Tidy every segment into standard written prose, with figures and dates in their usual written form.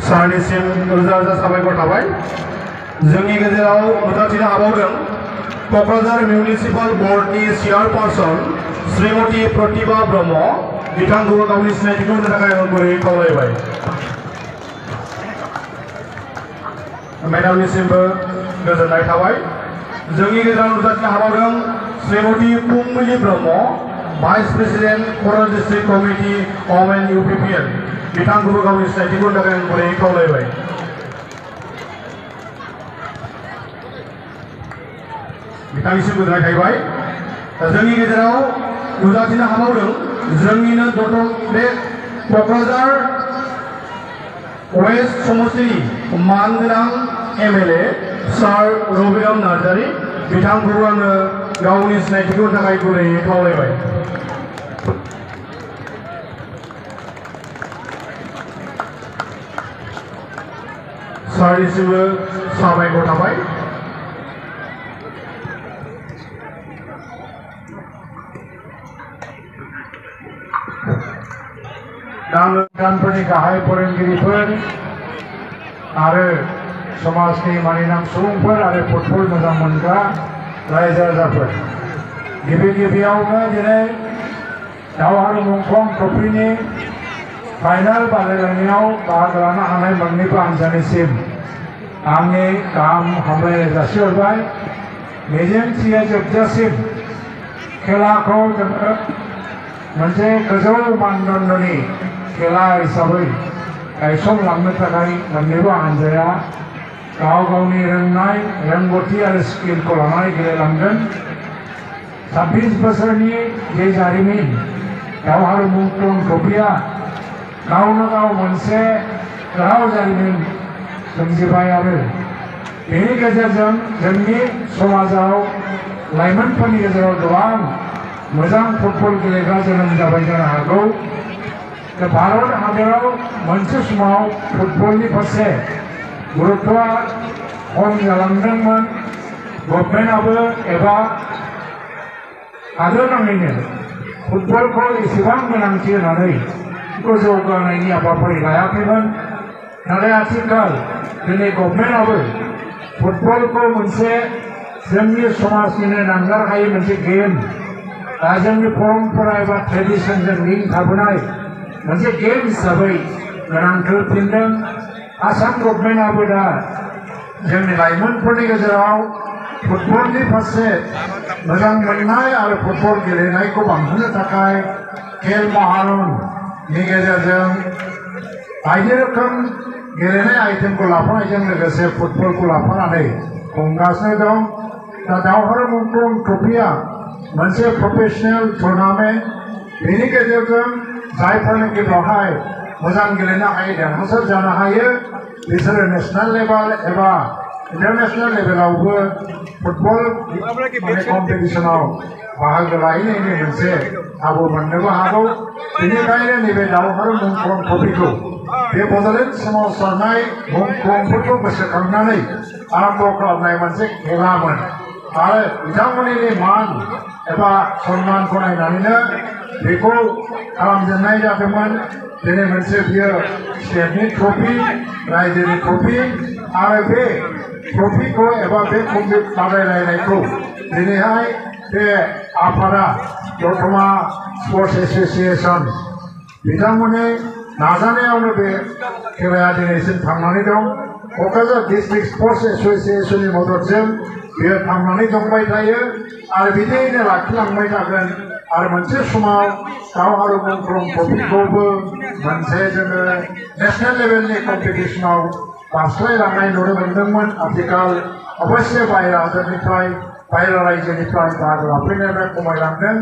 सारनिसिम रोजा रोजा साबायखर थाबाय। जोंनि गेजेराव नुजाथिनो हाबावदों क'क्राझार मिउनिसिपाल बर्डनि चेयारपारसन श्रीमती प्रतिभा ब्रह्म बिथांखौ गावनि सिनायथिखौ होनो थाखाय आं गुरैयै खावलायबाय। मेडामनिसिमबो गोजोननाय थाबाय। जोंनि गेजेराव नुजाथिनो हाबावदों Shrimati Kumuli Brahma vice president Kokrajhar district committee women UPPL बिथांखौबो गावनि सिनायथिखौ होनो थाखाय आं गुरैयै खावलायबाय। बिथांनिसिम गोजोननाय थाबाय। जोंनि गेजेराव नुजाथिनो हाबावदों जोंनिनो बे क'क्राझार वेस्ट समस्टिनि मानगोनां MLA सार रबिराम नार्जारी बिथांखौबो आङो गावनि सिनायथिखौ होनो थाखाय गुरैयै खावलायबाय। सारनिसिमबो साबायखर थाबाय। गानफोरनि गाहाय फोरोंगिरिफोर आरो समाजनि मानिनां सुबुंफोर आरो फुटबल मोजां मोनग्रा रायजो राजाफोर, गिबियावनो दिनै दावहारु मुंख्लं ट्रफिनि फाइनाल बादायलायनायाव बाहागो लानो हानाय मोन्नैबो हानजानिसिम आंनि गाहाम हामलायनाय जासिहरबाय। मिजिंथियो जोबजासिम खेलाखौ जोङो मोनसे गोजौ मानदण्डनि खेला हिसाबै गायसनलांनो थाखाय मोन्नैबो हानजाया गाव गावनि रोंनाय रोंगौथि आरो स्किलखौ लानानै गेलेलांगोन। 26 बोसोरनि बे जारिमिन दावहारु मुंख्लं ट्रफिया गावनो गाव मोनसे गोलाव जारिमिन सोमजिबाय आरो बेनि गेजेरजों जोंनि समाजाव लाइमोनफोरनि गेजेराव गोबां मोजां फुटबल गेलेग्रा जोनोम जाबाय जानो हागौ। भारत हादराव मोनसे समाव फुटबलनि फारसे गुरुत्वआ खम जालांदोंमोन। गभर्नमेन्टआबो एबा हादर नाङैनो फुटबलखौ एसेबां गोनांथि होनानै जौगानायनि हाबाफारि लायाखैमोन। नाथाय आथिखाल दिनै गभर्नमेन्टआबो फुटबलखौ मोनसे जोंनि समाजनिनो नांगारहायै मोनसे गेम, जोंनि परम्परा एबा ट्रेडिसनजों लिंक थाबोनाय मोनसे गेम हिसाबै गोनांथि होफिनदों। आसाम गभर्नमेन्टआबो दा जोंनि लाइमोनफोरनि गेजेराव फुटबलनि फारसे मोजां मोननाय आरो फुटबल गेलेनायखौ बांहोनो थाखाय खेल महारननि गेजेरजों बायदि रोखोम गेलेनाय आइटेमखौ लाफानायजों लोगोसे फुटबलखौ लाफानानै खुंगासिनो दं। दा दावहारु मुंख्लं ट्रफिया मोनसे प्रफेशनेल टुर्नामेन्ट। बेनि गेजेरजों जायफोरनाखि बेवहाय मोजां गेलेनो हायो, देरहासार जानो हायो, बिसोरो नेशनेल लेभेल एबा इन्टारनेशनेल लेभेलावबो फुटबल कम्पिटिशनाव बाहागो लाहैनायनि मोनसे खाबु मोननोबो हागौ। बेनिखायनो नैबे दावहारु मुंख्लं ट्रफिखौ बे बड'लेण्ड सोमावसारनाय मुंख्लंफोरखौ गोसोखांनानै आरम्भ खालामनाय मोनसे खेलामोन आरो बिथांमोननि मान एबा सन्मानखौ नायनानैनो बेखौ खालामजेननाय जादोंमोन। दिनै मोनसे बियो स्टेटनि ट्रफि, रायजोनि ट्रफि आरो बे ट्रफिखौ एबा बे बादायलायनायखौ दिनैहाय बे आफादा दतमा स्पर्ट्स एस'सिएशन बिथांमोननि नाजानायावनो बे खेलाया दिनैसिम थांनानै दं। क'क्राझार डिस्ट्रिक्ट स्पर्ट्स एस'सिएशननि मददजों बेयो थांनानै दंबाय थायो आरो बिदियैनो लाखिलांबाय थागोन। आरो मोनसे समाव दावहारु मुंख्लं ट्रफिखौबो मोनसे जोङो नेशनेल लेभेलनि कम्पिटिशनाव बारस्लायलांनाय नुनो मोन्दोंमोन। आथिखाल अबयस्से बाहेरा हादोरनिफ्राय बाहेरा रायजोनिफ्राय बाहागो लाफैनायनिफ्राय खमायलांदों।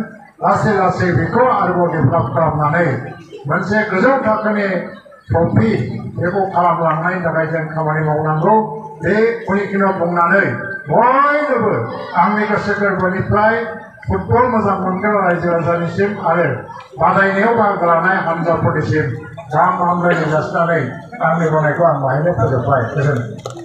लासै लासै बेखौ आरोबाव डेभेलप खालामनानै मोनसे गोजौ थाखोनि ट्रफि बेखौ खालामलांनायनि थाखाय जों खामानि मावनांगौ। बेखिनियाव बुंनानै बयनोबो आंनि गोसो गोरबोनिफ्राय फुटबल मोजां मोनग्रा रायजो राजानिसिम आरो बादायनायाव बाहागो लानाय हानजाफोरनिसिम गाहाम हामलायनाय जासिनानै आंनि बुंनायखौ आं बाहायनो फोजोबबाय। गोजोन्थों।